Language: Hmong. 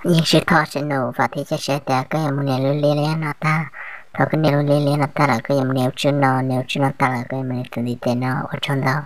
Yeej sib thov sib nug vam thiab cia siab tias koj yuav mus nias lub li li no tag. Thaum koj nias lub li li no tag lawm koj yuav mus nias lub tswb no, nias lub tswb no tag lawm koj yuav mus nias tus ntiv tes no. Ua tsaug ntau.